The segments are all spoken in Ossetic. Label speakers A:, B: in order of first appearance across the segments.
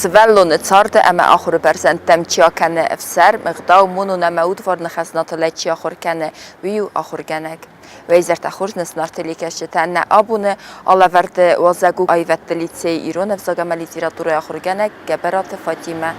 A: Сывӕллоны царды ӕмӕ ахуыры бӕрзӕндтӕм чи акӕны, ӕфсарм, ӕгъдау, монон ӕмӕ удварны хӕзнатылӕй чи ахуыр кӕны, уый у ахуыргӕнӕг. Уӕ хорз нӕ зынаргъ телекӕсджытӕ, нӕ абоны алӕвӕрды уазӕг у аивӕдты лицейы ирон ӕвзаг ӕмӕ литературӕйы ахуыргӕнӕг Гӕбӕраты Фатимӕ.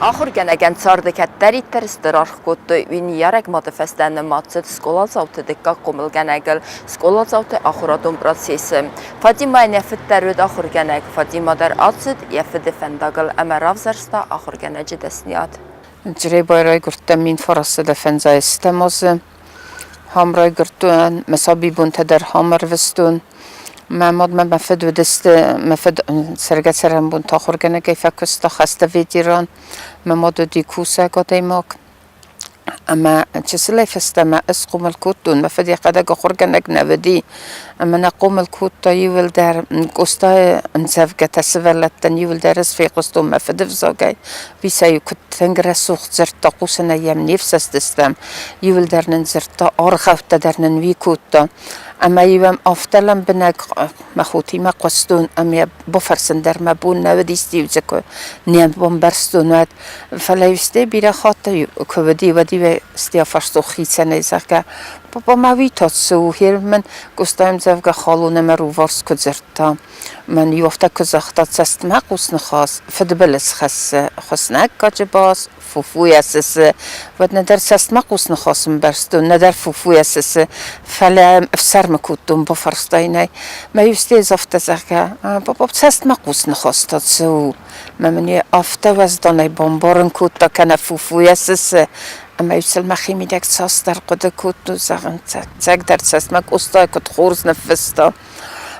A: Ахуыргӕнӕгӕн царды кӕддӕриддӕр стыр аргъ кодтой, уый ныййарӕг мады фӕстӕ нымад цыд скъоладзауты дыккаг хъомылгӕнӕгыл, скъоладзауты ахуырадон процессы. Фатимӕйӕн йӕ фыд дӕр уыд ахуыргӕнӕг, Фатимӕ дӕр ацыд йӕ фыды фӕндагыл ӕмӕ равзӕрста ахуыргӕнӕджы дӕсныйад.
B: Чъребайы райгуырдтӕн 1905 ӕстӕм азы. Ам райгуырдтӕн, мӕ сабибонтӕ дӕр ам ӕрвыстон. Мӕ мад мӕ мӕ фыд уыдысты, мӕ фыд цӕргӕ-цӕрӕнбонты ахуыргӕнӕгӕй фӕкуыста, хӕсты ветеран. Мӕ мад уыди кусӕг адӕймаг. Ӕмӕ чысылӕй фӕстӕмӕ ӕз хъомыл кодтон, мӕ фыд йӕхӕдӕг ахуыргӕнӕг нӕ уыди, ӕмӕ нӕ хъомыл кодта иууылдӕр Къостайы ӕмдзӕвгӕтӕ сывӕллӕттӕн иууылдӕр ӕз фехъуыстон мӕ фыды взагӕй. Уый куыд тынг рӕсугъд дзырдта, хъусынӕй йӕм не фсӕстыстӕм, иууылдӕр нын дзырдта, аргъӕуттӕ дӕр нын уый кодта. Ӕмӕ-иу ӕм афтӕ лӕмбынӕг мӕ хотимӕ хъуыстон ӕмӕ йӕ бафӕрсын дӕр мӕ бон нӕ уыдис иу дзы куы не бамбӕрстон, уӕд. Фӕлӕ-иу стӕй бирӕ хатт куы уыди, уӕд-иу стӕй афарстон хицӕнӕй, зӕгъгӕ, папа ма уый та цы у? Гъер мын Къоста ӕмдзӕвгӕ халон ӕмӕ руварс куы дзырдта. Мӕн иу афтӕ куы загъта, цӕстмӕхъус ныхас, фыдбылыз хӕссы, хуыснӕггаджы бас, фуфуйӕ сысы. Уӕд нӕдӕр цӕстмӕхъус ныхас ӕмбӕрстон, нӕдӕр фуфуйӕ сысы, фӕлӕ ӕфсӕрмы кодтон, бафарстаин ӕй. Мӕ иу стӕй афтӕ, зӕгъгӕ, папа, цӕстмӕхъус ныхас та цы у? Мӕ мын йӕ афтӕ уӕзданӕй бамбарын кодта, кӕнӕ фуфуйӕ сысы. Ӕмӕ-иу сыл мӕхимидӕг цасдӕр хъуыды кодтон, зӕгъын, ӕцӕгдӕр цӕстмӕ Къостайы куыд хорз ныффыста.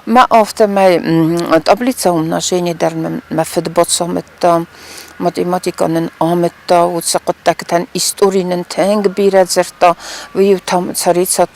B: Мӕ афтӕмӕй таблица умножения дӕр мӕ фыд бацамыдта, математикӕ нын амыдта, уыцы хъуыддӕгтӕн истори нын тынг бирӕ дзырдта. Уый-иу царица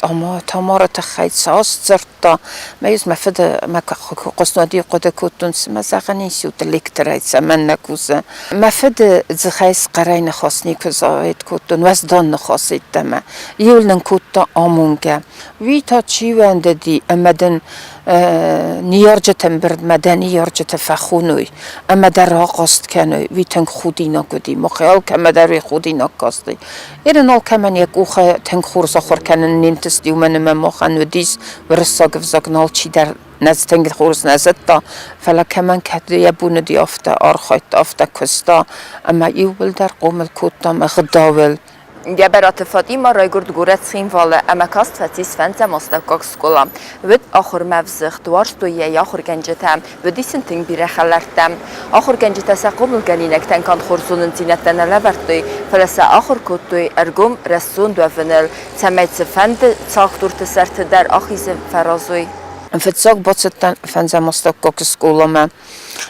B: Тамары тыххӕй цас дзырдта. Мӕ-иу мӕ фыды мӕ хъуыснуӕд-иу хъуыды кодтон, цымӕ зӕгъын институты лекторӕй цӕмӕннӕ кусы. Мӕ фыды дзыхӕй схъӕрӕй ныхас никуы заед кодтон, уӕздан ныхас йеддӕмӕ. Иу нын кодта амонгӕ. Уый та чи уӕндыди ӕмӕ дын ныййарджыты ӕмбырдмӕ дӕ ныййарджыты фӕхоной ӕмӕ дӕ рахъаст кӕной, уый тынг худинаг уыди. Мах алкӕмӕ дӕр уый худинаг касти. Ирын алкӕмӕн йӕ къухы тынг хорз ахуыр кӕнын не нтысти, уымӕн ӕмӕ махӕн уыдис уырыссаг ӕвзаг нал чидӕр нӕ тынг хорз нӕ зыдта, фӕлӕ кӕмӕн кӕд йӕ бон уыди, афтӕ архайдта, афтӕ куыста ӕмӕ иууылдӕр хъомыл кодтам ӕгъдауыл.
A: Гӕбӕраты Фатимӕ райгуырд горӕт Цхинвалы ӕмӕ каст фӕцис фӕндзӕм астӕуккаг скъола. Уыд ахуырмӕ ӕвзыгъд, уарзтой йӕ йӕ ахуыргӕнджытӕ, уыдис ын тынг бирӕ хӕлӕрттӕ. Ахуыргӕнджытӕ сӕ хъомылгӕнинӕгтӕн канд хорз зонындзинӕдтӕ нӕ лӕвӕрдтой, фӕлӕ сӕ ахуыр кодтой ӕргом, рӕстзонд уӕвыныл, цӕмӕй цыфӕнды цӕлхдурты сӕрты дӕр ахизын фӕразой.
B: Фыццаг бацыдтӕн фӕндзӕм астӕуккаг скъоламӕ.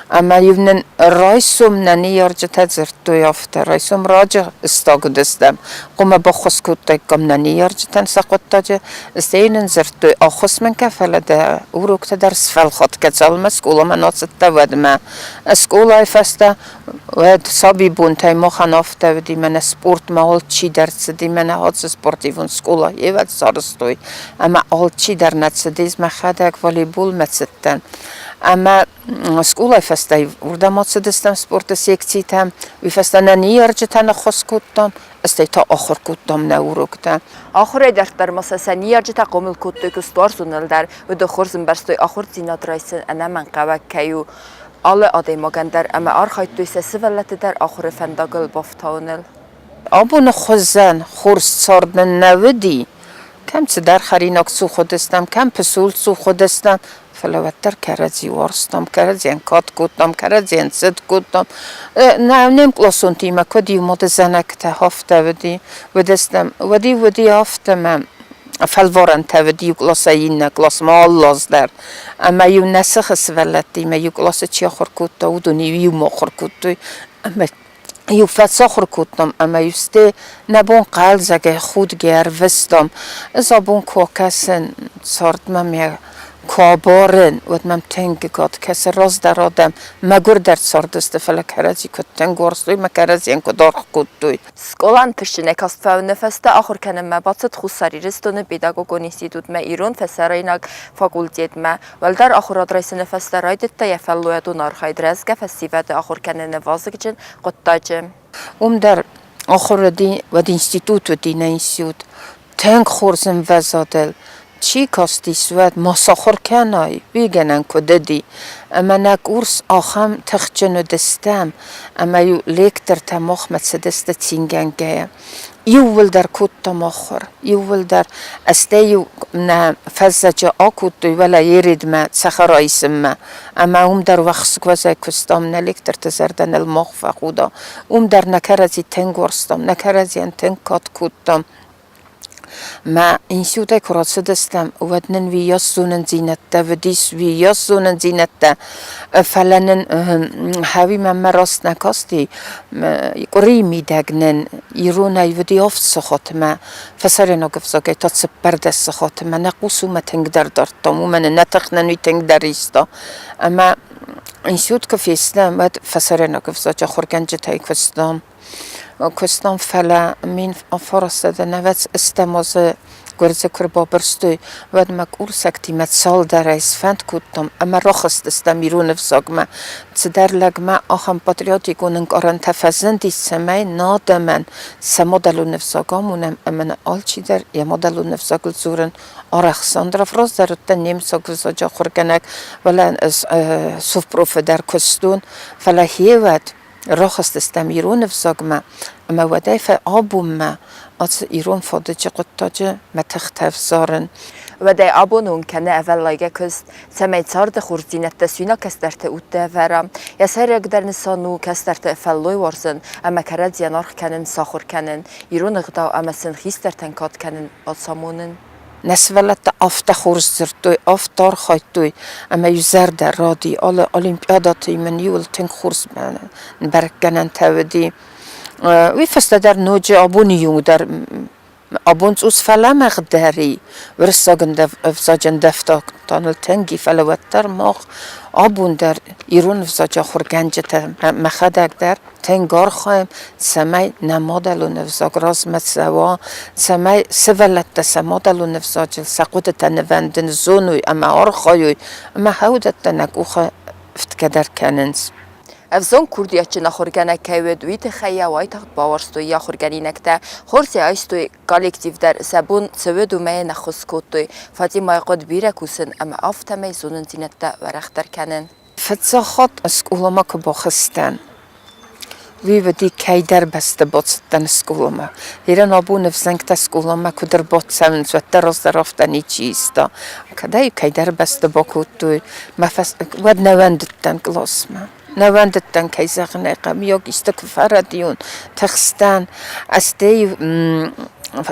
B: Ӕмӕ-иу нын райсом нӕ ныййарджытӕ дзырдтой афтӕ: райсом раджы стаг уыдыстӕм, хъуамӕ баххуыс кодтаиккам нӕ ныййарджытӕн сӕ хъуыддаджы. Стӕй нын дзырдтой, ӕххуыс мын кӕ, фӕлӕ дӕ уроктӕ дӕр сфӕлхат кӕ, цалынмӕ скъоламӕ нӕ ацыдтӕ, уӕдмӕ. Скъолайы фӕстӕ уӕд сабибонтӕй махӕн афтӕ уыди, мӕнӕ спортмӕ алчидӕр цыди, мӕнӕ ацы спортивон скъола ивӕд сарӕзтой, ӕмӕ алчидӕр нӕ цыди, мӕхӕдӕг волейболмӕ цыдтӕн. Ӕмӕ скъолайы фӕстӕ уырдӕм ацыдыстӕм спорты секцитӕм, уый фӕстӕ нӕ ныййарджытӕн ӕххуыс кодтам, стӕй та ахуыр кодтам нӕ уроктӕ.
A: Ахуырӕй дарддӕр ма сӕ сӕ ныййарджытӕ хъомыл кодтой куыстуарзоныл дӕр, уыдон хорз ӕмбӕрстой ахуырдзинад райсын ӕнӕмӕнгхъӕуӕг кӕй у алы адӕймагӕн дӕр ӕмӕ архайдтой сӕ сывӕллӕтты дӕр ахуыры фӕндагыл бафтауыныл.
B: Абоны хуызӕн хорз цард нын нӕ уыди, кӕм цыдӕр хӕринаг цух уыдыстӕм, кӕм пысул цух уыдыстӕм, фӕлӕ уӕддӕр кӕрӕдзи уарзтам, кӕрӕдзийӕн кад кодтам, кӕрӕдзийӕн цыт кодтам. Нӕ не мкъласонтимӕ куыд иу мадызӕнӕгтӕ, афтӕ уыди, уыдыстӕм. Уӕд-иу уыди афтӕ мӕ фӕлварӕнтӕ уыди иу къласӕй иннӕ къласмӕ алы аз дӕр. Ӕмӕ-иу нӕ сыхы сывӕллӕттимӕ иу къласы чи ахуыр кодта, уыдон-иу иумӕ ахуыр кодтой. Ӕмӕ иу фӕцахуыр кодтам ӕмӕ-иу стӕй нӕ бон хъӕлдзӕгӕй, худгӕ ӕрвыстам. Ӕз абон куы акӕсын цардмӕ мӕ куы абарын, уӕд мӕм тынг ӕгад кӕсы, раздӕр адӕм мӕгуырдӕр цардысты, фӕлӕ кӕрӕдзи куыд тынг уарзтой ӕмӕ кӕрӕдзийӕн куыд аргъ кодтой.
A: Скъола ӕнтыстджынӕй каст фӕуыны фӕстӕ ахуыр кӕнынмӕ бацыд Хуссар Ирыстоны педагогон институтмӕ ирон фӕсарӕйнаг факультетмӕ. Уӕлдӕр ахуырад райсыны фӕстӕ райдыдта йӕ фӕллойадон архайд рӕзгӕ фӕсивӕды ахуыр кӕныны вазыгджын хъуыддаджы.
B: Уым дӕр ахуыр уыди, уӕд институт уыди, нӕ институт. Тынг хорз ӕмвӕзадыл чи кастис, уӕд ма сахуыр кӕнай, уый гӕнӕн куыд уыди. Ӕмӕ нӕ курс ахӕм тыхджын уыдыстӕм, ӕмӕ-иу лектортӕ махмӕ цыдысты цингӕнгӕйӕ. Иууылдӕр кодтам ахуыр, иууылдӕр. Стӕй-иу нӕ фӕззӕджы акодтой уӕлӕ Ередмӕ цӕхӕра исынмӕ. Ӕмӕ уым дӕр уӕхскуӕзӕй куыстам, нӕ лекторты зӕрдӕ ныл мах фӕхуда. Уым дӕр нӕ кӕрӕдзи тынг уарзтам, нӕ кӕрӕдзийӕн тынг кад кодтам. Мӕ институтӕй куы рацыдыстӕм, уӕд нын уыйас зонындзинӕдтӕ уыдис, уыйас зонындзинӕдтӕ, фӕлӕ нын хӕуи мӕнмӕ раст нӕ касти. Къуырийы мидӕг нын иронӕй уыди авд сахатмӕ, фӕсарӕйнаг ӕвзагӕй та 14 сахатмӕ. Нӕ хъус уымӕ тынгдӕр дардтам, уымӕн нӕ тых нын уый тынгдӕр иста. Ӕмӕ институт куы фестӕм, уӕд фӕсарӕйнаг ӕвзаджы ахуыргӕнджытӕй куыстам. Куыстам, фӕлӕ мин фарастадӕ нӕвӕц стӕм азы гуырдзы куы рбабырстой, уӕд мӕ курсӕгтимӕ цалдӕрӕй сфӕнд кодтам ӕмӕ рахызтыстӕм ирон ӕвзагмӕ. Цыдӕр лӕгмӕ ахӕм патриотикон ӕнкъарӕнтӕ фӕзындис, цӕмӕй нӕ адӕмӕн сӕ мадӕлон ӕвзаг амонӕм ӕмӕ нӕ алчидӕр йӕ мадӕлон ӕвзагыл дзурын арӕхсы. Андраф раздӕр уыдтӕн немыцаг ӕвзаджы ахуыргӕнӕг, фӕлӕ совпрофы дӕр куыстон, фӕлӕ хеуӕд рахызтыстӕм ирон ӕвзагмӕ ӕмӕ уӕдӕй абонмӕ ацы ирон фадыджы хъуыддаджы мӕ тыхтӕ ӕвзарын.
A: Уӕдӕй абоны онг кӕны ӕвӕллайгӕ куыст, цӕмӕй царды хорздзинӕдтӕ суинаг кӕстӕрты удты ӕвӕра. Йӕ сӕйрагдӕр нысан у кӕстӕрты фӕллой уарзын ӕмӕ кӕрӕдзийӕн аргъ кӕнын, сахуыр кӕнын, ирон ӕгъдау ӕмӕ сын хистӕртӕн кад кӕнын бацамонын.
B: Нӕ сывӕллӕттӕ афтӕ хорз дзырдтой, афтӕ архайдтой, ӕмӕ-иу зӕрдӕ ради. Алы олимпиадӕты мын иуыл тынг хорз бӕрӕггӕнӕнтӕ уыди. Уый фӕстӕ дӕр ноджы абоны иу дӕр абон цъус фӕлӕмӕгъдӕр и, уырыссаг ӕвзаджы ӕндӕвтатаныл тынг и, фӕлӕ уӕддӕр мах абон дӕр ирон ӕвзаджы ахуыргӕнджытӕ мӕхӕдӕг дӕр тынг архайӕм, цӕмӕй нӕ мадӕлон ӕвзаг размӕ цӕуа, цӕмӕй сывӕллӕттӕ сӕ мадӕлон ӕвзаджыл сӕ хъуыдытӕ нывӕндын зоной ӕмӕ архайой, ӕмӕ уыдӕттӕ нӕ къухы фтгӕ дӕр кӕнынц.
A: Ӕвзонг курдиатджын ахуыргӕнӕг кӕй уыд, уый тыххӕй йӕ уайтагъд бауарзтой йӕ ахуыргӕнинӕгтӕ, хорз ӕй айстой коллектив дӕр, сӕ бон цы уыд, уымӕй йын ӕххуыс кодтой. Фатимӕйы хъуыд бирӕ кусын ӕмӕ афтӕмӕй зонындзинӕдтӕ уӕрӕхдӕр кӕнын.
B: Фыццаг хатт скъоламӕ куы бахызтӕн, уый уыди кӕйдӕр бӕсты бацыдтӕн скъоламӕ. Ирӕн абон ӕвзӕнгтӕ скъоламӕ куыд ӕрбацӕуынц, уӕддӕр раздӕр афтӕ ничи иста. Кӕдӕй кӕйдӕр бӕсты бакодтой, мӕ уӕд нӕ уӕндыдтӕн къласмӕ. Нӕ уӕндыдтӕн, кӕй зӕгъын ӕй хъӕуы, миййаг исты куы фӕрӕдийон, тыхстӕн. Стӕй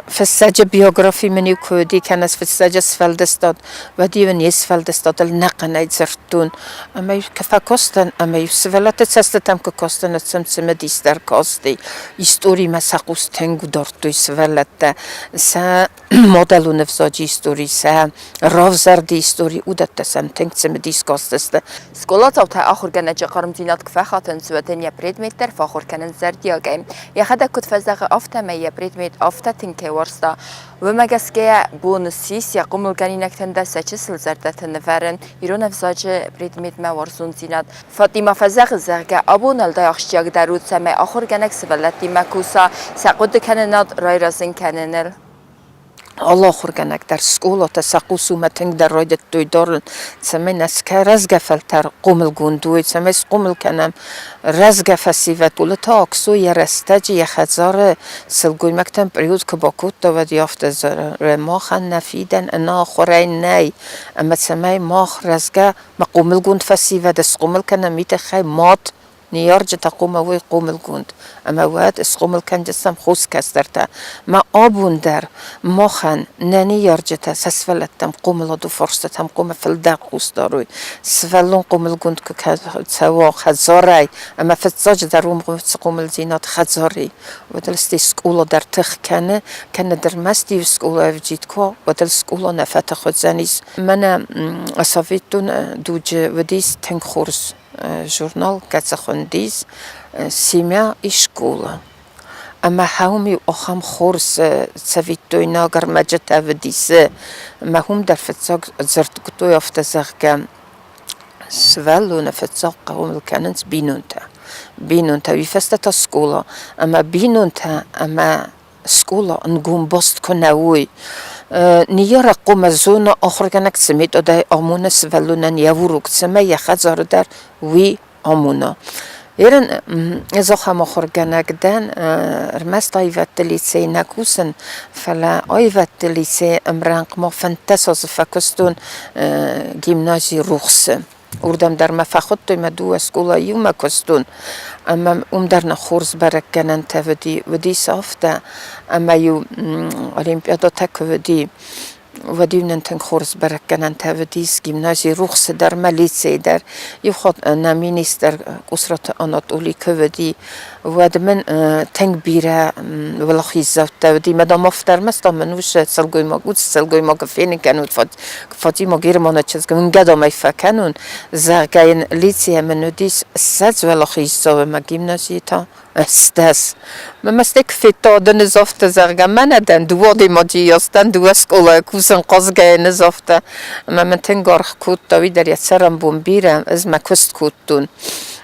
B: фыссӕджы биографи мын-иу куы уыди, кӕнӕ фыссӕджы сфӕлдыстад, уӕд-иу ын йе сфӕлдыстадыл ӕнӕхъӕнӕй дзырдтон. Ӕмӕ-иу куы фӕкастӕн, ӕмӕ-иу сывӕллӕтты цӕстытӕм куы кастӕн, уӕд сӕм цымыдисдӕр касти. Историмӕ сӕ хъус тынг дардтой сывӕллӕттӕ. Сӕ мадӕлон ӕвзаджы истори, сӕ равзӕрды истори, уыдӕттӕ сӕм тынг цымыдис кастысты.
A: Скъоладзаутӕ ахуыргӕнӕджы хъармдзинад куы фӕхатынц, уӕд ын йӕ предмет дӕр фӕахуыр кӕнынц зӕрдиагӕй. Йӕхӕдӕг куыд фӕзӕгъы, афтӕмӕй йӕ предмет афтӕ тынг кӕй уарзта, уымӕ гӕсгӕ бон ссис йӕ хъомылгӕнинӕгтӕн дӕр сӕ чысыл зӕрдӕты нывӕрын ирон ӕвзаджы предметмӕ уарзондзинад. Фатимӕ фӕзӕгъы, зӕгъгӕ, абон уӕлдай ахсджиагдӕр у, цӕмӕй ахуыргӕнӕг сывӕллӕттимӕ куса, сӕ хъуыдыкӕнынад райрӕзын кӕныныл.
B: Алы ахуыргӕнӕг дӕр скъолатӕ сӕ хъус уымӕ тынгдӕр райдыдтой дарын, цӕмӕй нӕ рӕзгӕ фӕлтӕр хъомылгонд уой, цӕмӕй схъомыл кӕнӕм рӕзгӕ фӕсивӕд. Уылы та Аксо йӕ рӕстӕджы йӕ хӕдзары сылгоймӕгтӕн пъриуд куы бакодта, уӕд йӕ афтӕ зӕгъы: махӕн нӕ фидӕн ӕнӕахуырӕй нӕй, ӕмӕ цӕмӕй мах рӕзгӕ мӕ хъомылгонд фӕсивӕды схъомыл кӕнӕм, уый тыххӕй мад Ныййарджытӕ хъуамӕ уой хъомылгонд, ӕмӕ уӕд схъомыл кӕндзыстӕм хорз кӕстӕртӕ. Мӕ абон дӕр махӕн нӕ ныййарджытӕ сӕ сывӕллӕттӕм хъомыладон фарстатӕм хъуамӕ фылдӕр хъус дарой. Сывӕллон хъомылгонд куы цӕуа хӕдзарӕй, ӕмӕ фыццаджыдӕр уым цы хъомылдзинад хӕдзары, уӕд ыл стӕй скъола дӕр тых кӕны, кӕнӕ дӕр ӕрмӕст иу скъолайы ӕвджид куы уа, уӕд ыл скъола нӕ фӕтых уыдзӕнис. Мӕнӕ советон дуджы уыдис тынг хорз журнал, кӕцы хуындис «Семья и школа». Ӕмӕ хӕуым-иу ахӕм хорз цӕвиттойнаг ӕрмӕджытӕ уыдис. Ӕмӕ уым дӕр фыццаг дзырдтой афтӕ, зӕгъгӕ, сывӕллоны фыццаг хъомыл кӕнынц бинонтӕ. Бинонтӕ, уый фӕстӕ та скъола. Ӕмӕ бинонтӕ ӕмӕ скъола ӕнгом баст куы нӕ уой. Ныййарӕг хъуамӕ зона, ахуыргӕнӕг цы методӕй амоны сывӕллонӕн йӕ урок, цӕмӕй йӕ хӕдзары дӕр уый амона. Ерын ӕз ахӕм ахуыргӕнӕг дӕн, ӕрмӕст аивӕдты лицейы нӕ кусын, фӕлӕ аивӕдты лицейы ӕмрӕнхъ ма 15 азы фӕкуыстон гимнази Рухсы. Уырдӕм дӕр мӕ фӕхуыдтой, мӕ дыууӕ скъолайы иумӕ куыстон. Ӕмӕ уым дӕр нӕ хорз бӕрӕггӕнӕнтӕ уыди. Уыдис афтӕ, ӕмӕ-иу олимпиадӕтӕ куы уыди, уӕд-иу нын тынг хорз бӕрӕггӕнӕнтӕ уыдис гимназийы рухсы дӕр мӕ лицейы дӕр. Иу хатт нӕ министр Къусраты Анатоли куы уыди, уӕд мын тынг бирӕ уӕлахиздзӕуттӕ уыди. Мӕ дам афтӕ ӕрмӕст дам мын ус сылгоймаг, ус сылгоймагы фенын кӕнут, Фатима Германы чызг уынгӕдомӕй фӕкӕнон, зӕгъгӕ йын лицейӕ мын уыдис 20 уӕлахиздзауы мӕ гимназийы та 18. Мӕ мӕстӕй куы федта, уӕд ын ӕз афтӕ, зӕгъгӕ, мӕнӕ дӕн дыууӕ адӕймаджы йас дӕн, дыууӕ скъолайы кусын хъазгӕйӕ ӕз афтӕ. Ӕмӕ мын тынг аргъ кодта, уый дӕр йӕ цӕрӕнбон бирӕ, ӕз мӕ куыст кодтон.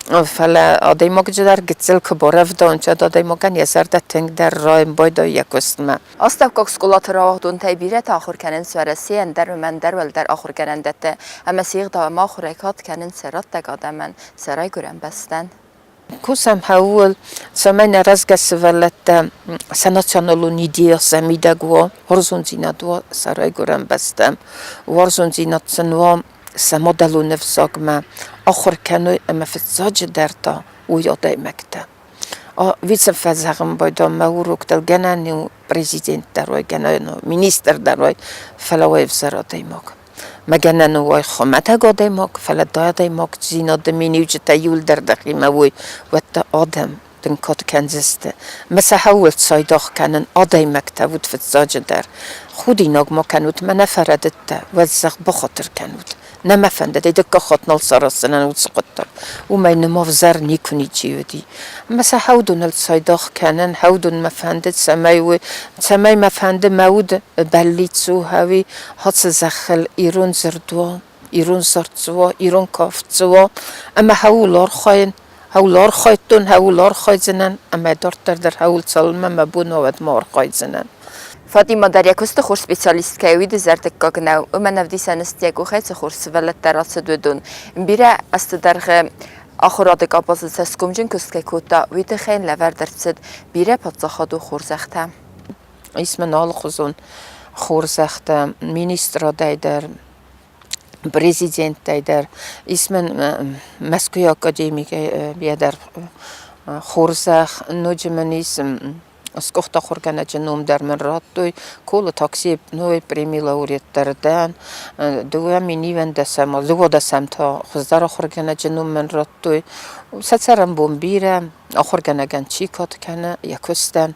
B: Фӕлӕ адӕймаджы дӕр гыццыл куы барӕвдауынц, уӕд адӕймагӕн йӕ зӕрдӕ тынгдӕр райын байдайы йӕ куыстмӕ.
A: Астӕуккаг скъолаты рауагъдонтӕй бирӕтӕ ахуыр кӕнынц Уӕрӕсейы ӕндӕр ӕмӕ ӕндӕр уӕлдӕр ахуыргӕнӕндӕтты ӕмӕ се гъдау ӕмӕ ахуырӕй кад кӕнынц сӕ раттӕг адӕмӕн, сӕ райгуырӕн бӕстӕн.
B: Кусӕм хъӕуы, цӕмӕй нӕ рӕзгӕ сывӕллӕттӕ сӕ националон идея сӕ мидӕг уа, уарзондзинад уа сӕ райгуырӕн бӕстӕм, уарзондзинад сын уа сӕ мадӕлон ӕвзагмӕ, ахуыр кӕной ӕмӕ фыццаджыдӕр та уой адӕймӕгтӕ. Вице-фӕзӕгъын байдӕм мӕ уроктыл гӕнӕн у президент дӕр уай, гӕнӕн у министр дӕр уай, фӕлӕ уай ӕвзӕр адӕймаг. Мӕ гӕнӕн у уай хуымӕтӕг адӕймаг, фӕлӕ дӕ адӕймагдзинады миниуджытӕ иуылдӕр дӕхимӕ уой, уӕд дӕ адӕм дын кад кӕндзысты. Мӕ сӕ хӕуыл цайдагъ кӕнын адӕймӕгтӕ уыд фыццаджыдӕр. Худинаг ма кӕнут, мӕ нӕ фӕрӕдыдтӕ, уӕд зӕгъ, бахатыр кӕнут. Нӕ мӕ фӕндыд, дыккаг хатт нал сараздзынӕн уыцы хъуыддаг. Уымӕй нымӕвзӕр никуы ничи уыди. Ӕмӕ сӕ хӕудоныл цайдагъ кӕнын, хӕудон мӕ фӕндыд, цӕмӕй уый, цӕмӕй мӕ фӕнды мӕ уд бӕллиц у, ӕви ацы зӕххыл ирон дзырд уа, ирон зард цы уа, ирон кафт цы уа, ӕмӕ хӕуыл архайын, хӕуыл архайдтон, хӕуыл архайдзынӕн, ӕмӕ дарддӕр дӕр хӕуыл цалынмӕ мӕ бон уа, уӕдмӕ архайдзынӕн.
A: Фатима дӕр йӕ куысты хорз специалист кӕй уыд, дызӕрдыггаг нӕу. Уымӕн ӕвдисӕн сты йӕ къухӕй цы хорз сывӕллӕттӕ рацыд, уыдон. Бирӕ азты дӕргъы ахуырады къабазы цӕсгомджын куыст кӕй кодта, уый тыххӕй йын лӕвӕрд ӕрцыд бирӕ паддзахадон хорзӕхтӕ.
B: Ис мын алыхуызон хорзӕхтӕ министрадӕй дӕр, президенттӕй дӕр. Ис мын Мӕскуыйы академийӕ дӕр хорзӕх, ноджы мын ис сгуыхт ахуыргӕнӕджы ном дӕр мын радтой. Колы такси ной преми лауреат дӕр дӕн. 2021 дыууадӕсӕм та хуыздӕр ахуыргӕнӕджы ном мын радтой. Сӕ цӕрӕнбон бирӕ, ахуыргӕнӕгӕн чи кад кӕны йӕ куыстӕн.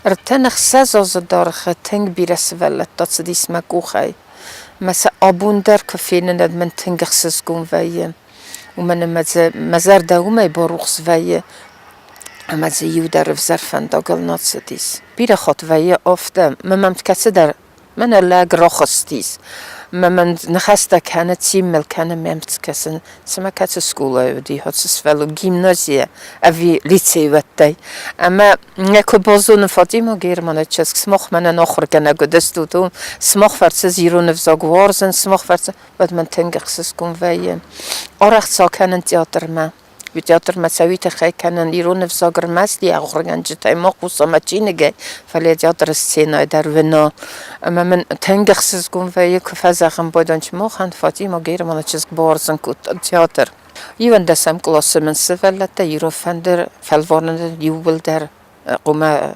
B: 36 азы дӕргъы тынг бирӕ сывӕллӕттӕ цыдис мӕ къухӕй. Мӕ сӕ абон дӕр куы фенын, уӕд мын тынг ӕхсызгон вӕййы. Уымӕн ӕмӕ дзы мӕ зӕрдӕ уымӕй барухс вӕййы, ӕмӕ дзы иу дӕр ӕвзӕр фӕндагыл нӕ цыдис. Бирӕ хатт вӕййы афтӕ, мӕ мӕм кӕцыдӕр мӕнӕ лӕг рахызтис. Мӕ мын ныхӕстӕ кӕны, цин мыл кӕны, ме мцкӕсын. Цымӕ кӕцы скъолайы уыди, хӕцы сывӕллон гимназийӕ ӕви лицейы уӕдтӕй. Ӕмӕ нӕ куы базонын Фатима Германы чызг, сымах мӕнӕн ахуыргӕнӕг уыдыстут, уым сымах фӕрцы ӕз ирон ӕвзаг уарзын, сымах фӕрцы, уӕд мын тынг ӕхсызгон вӕййы. Арӕх ца кӕнын театрмӕ. Театрмӕ цӕуый тыххӕй кӕнын ирон ӕвзаг ӕрмӕст йӕ ахуыргӕнджытӕй ма хъус ӕмӕ чиныгӕй, фӕлӕ театры сценӕйы дӕр уына. Ӕмӕ мын тынг ӕхсызгон вӕййы, куы фӕзӕгъын Бадончы махӕн Фатима Германы чызг бауарзын кодта театр. Иуӕндӕсӕм къласы мын сывӕллӕттӕ ирон фӕндыр фӕлварыны иууылдӕр хъуамӕ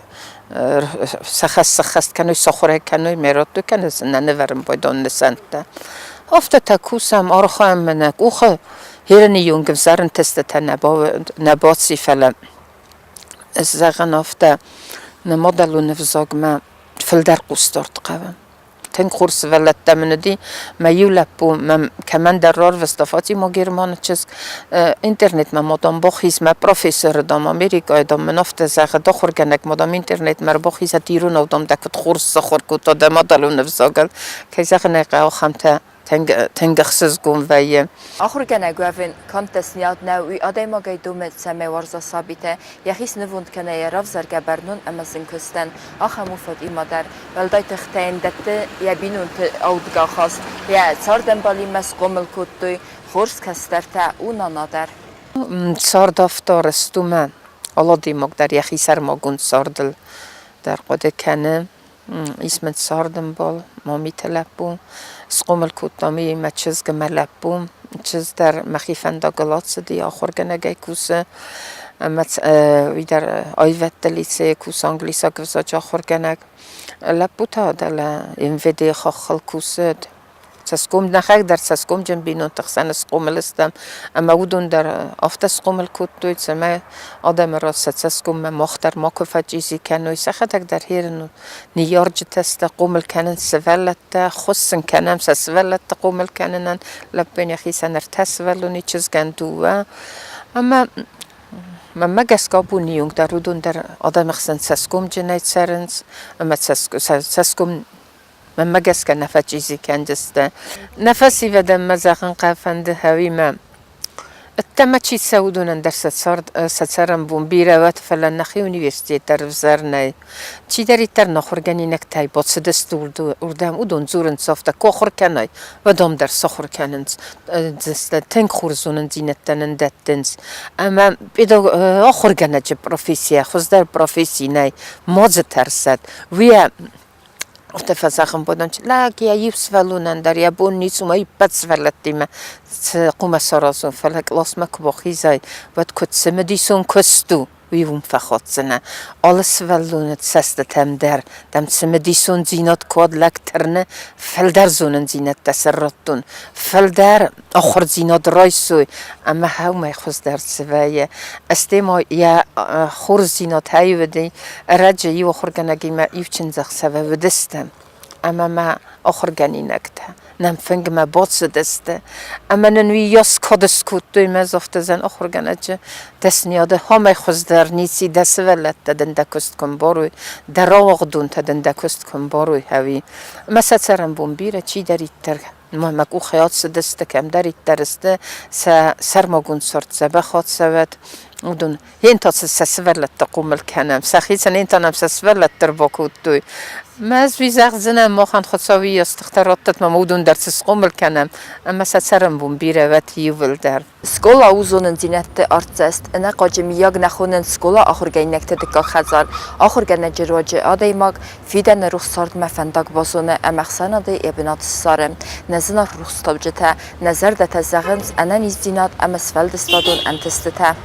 B: сӕ хӕс сӕххӕст кӕной, сахуыр кӕной, ме радтой кӕнӕ сын нӕ нывӕрын байдон нысӕнттӕ. Афтӕ та кусӕм, архайӕм мӕнӕ къухы херыны онг ӕвзарын тестытӕ нӕ баци, фӕлӕ ӕз зӕгъын афтӕ, нӕ мадӕлон ӕвзагмӕ фылдӕр хъусдард хъӕуы. Тынг хорз сывӕллӕттӕ мын уыди. Мӕ иу лӕппу мӕм кӕмӕндӕр рарвыста Фатима Германы чызг. Интернетмӕ ма дам бахиз, мӕ профессоры дам Америкӕйы дам мын афтӕ зӕгъы, ахуыргӕнӕг ма дам интернетмӕ ӕрбахизӕд, иронау дам дӕ куыд хорз сахуыр кодта дӕ мадӕлон ӕвзагыл. Кӕй зӕгъын ӕй хъӕуы, ахӕмтӕ тынг, тынг ӕхсызгон вӕййы.
A: Ахуыргӕнӕг уӕвын канд дӕсныйад нӕу, уый адӕймагӕй домы, цӕмӕй уарза сабитӕ, йӕхи снывонд кӕна йӕ равзаргӕ бӕрнон ӕмӕ зын куыстӕн. Ахӕм у Фатимӕ дӕр. Уӕлдай тыхтӕ йын дӕтты йӕ бинонты аудгӕ ахаст. Йӕ цардӕмбалимӕ схъомыл кодтой хорз кӕстӕртӕ, у нана дӕр.
B: Цард афтӕ арӕзт у мӕ алы адӕймаг дӕр йӕхи сӕрмагонд цардыл дӕр хъуыды кӕны. Ис мын цардӕмбал, Мамиты лӕппу. Схъомыл кодтам мӕ чызг ӕмӕ лӕппу. Чызг дӕр мӕхи фӕндагыл ацыди, ахуыргӕнӕгӕй кусы. Ӕмӕ уый дӕр аивӕдты лицейы кусы англисаг ӕвзаджы ахуыргӕнӕг. Лӕппу та дӕлӕ МВД-йы хаххыл кусы. Цӕсгом нӕхӕг дӕр цӕсгомджын бинонты хсӕн схъомыл стӕм, ӕмӕ уыдон дӕр афтӕ схъомыл кодтой, цӕмӕй адӕмы раз сӕ цӕсгоммӕ мах дӕр макуы фӕчъизи кӕной, сӕхӕдӕг дӕр херын ныййарджытӕ сты, хъомыл кӕнынц сывӕллӕттӕ, ххуыс сын кӕнӕм сӕ сывӕллӕтты хъомыл кӕнынӕн. Лӕппуйӕн йӕхицӕн ӕртӕ сывӕллоны, чызгӕн дыууӕ. Ӕмӕ мӕнмӕ гӕсгӕ абоны онг дӕр уыдон дӕр адӕмы хсӕн цӕсгомджынӕй цӕрынц ӕмӕ цӕсгом мӕнмӕ гӕсгӕ нӕ фӕчъизи кӕндзысты. Нӕ фӕсивӕдӕн мӕ зӕгъын фӕнды хӕуимӕ. Ӕддӕмӕ чи цӕуы, уыдонӕн дӕр сӕ цард, сӕ цӕрӕнбон бирӕ уӕд, фӕлӕ нӕхи университет дӕр ӕвзӕр нӕй. Чидӕриддӕр нӕ ахуыргӕнинӕгтӕй бацыдысты уырдӕм, уыдон дзурынц афтӕ, куы ахуыр кӕнай, уӕд ам дӕр сахуыр кӕнынц. Тынг хорз зонындзинӕдтӕ нын дӕттынц. Ӕмӕ ахуыргӕнӕджы профессийӕ хуыздӕр професси нӕй, ма дзы тӕрсӕд. Уый Афтӕ фӕзӕгъын бонӕн, лӕг йӕ иу сывӕллонӕн дӕр йӕ бон ницы у, ӕппӕт сывӕллӕттимӕ цы хъуамӕ саразон, фӕлӕ къласмӕ куы бахизай, уӕд куыд цымыдисон куыст у, уый уым фӕхатдзынӕ. Алы сывӕллоны цӕстытӕм дӕр дӕм цымыдисондзинад куы уӕд лӕг тырны, фылдӕр зонындзинӕдтӕ сын радтон, фылдӕр ахуырдзинад райсой ӕмӕ уымӕй хуыздӕр цы вӕййы. Стӕй ма йӕ хорздзинад уыди, ӕрӕджы иу ахуыргӕнӕгимӕ иу чындзӕхсӕвы уыдыстӕм ӕмӕ мӕ ахуыргӕнинӕгтӕ нӕм фынгмӕ бацыдысты ӕмӕ нын уыйас кад скодтой, мӕ афтӕ зӕн ахуыргӕнӕджы дӕсныйады амӕй хуыздӕр ницы дӕ сывӕллӕттӕ дын дӕ куыст куы ӕмбарой, дӕ рауагъдонтӕ дын дӕ куыст куы ӕмбарой, ӕви. Ӕмӕ сӕ цӕрӕнбон бирӕ чидӕриддӕр мӕ къухӕй ацыдысты, кӕмдӕриддӕр сты, сӕ сӕрмагонд цард дзӕбӕх ацӕуӕд, уыдон. Йен та сӕ сывӕллӕтты хъомыл кӕнӕм, сӕхицӕн йен та нӕм сӕ сывӕллӕтты ӕрбакодтой. Мӕ ӕз уый зӕгъдзынӕн, махӕн Хуыцау йӕ тыхтӕ раттӕд, мӕ уыдон дӕр цы схъомыл кӕнӕм, ӕмӕ сӕ цӕрӕнбон бирӕ уӕд иууылдӕр.
A: Скъола у зонындзинӕдты артдзӕст. Ӕнӕхъуаджы миййаг нӕ хонынц скъола ахуыргӕнинӕгты дыккаг хӕдзар. Ахуыргӕнӕджы руаджы адӕймаг фидӕны рухс цардмӕ фӕндаг базоны ӕмӕ ӕхсӕнады йӕ бынат ссары. Нӕ зынаргъ рухстауджытӕ, нӕ зӕрдӕтӕ зӕгъынц ӕнӕниздзинад ӕмӕ сфӕлдыстадон ӕнтыстытӕ.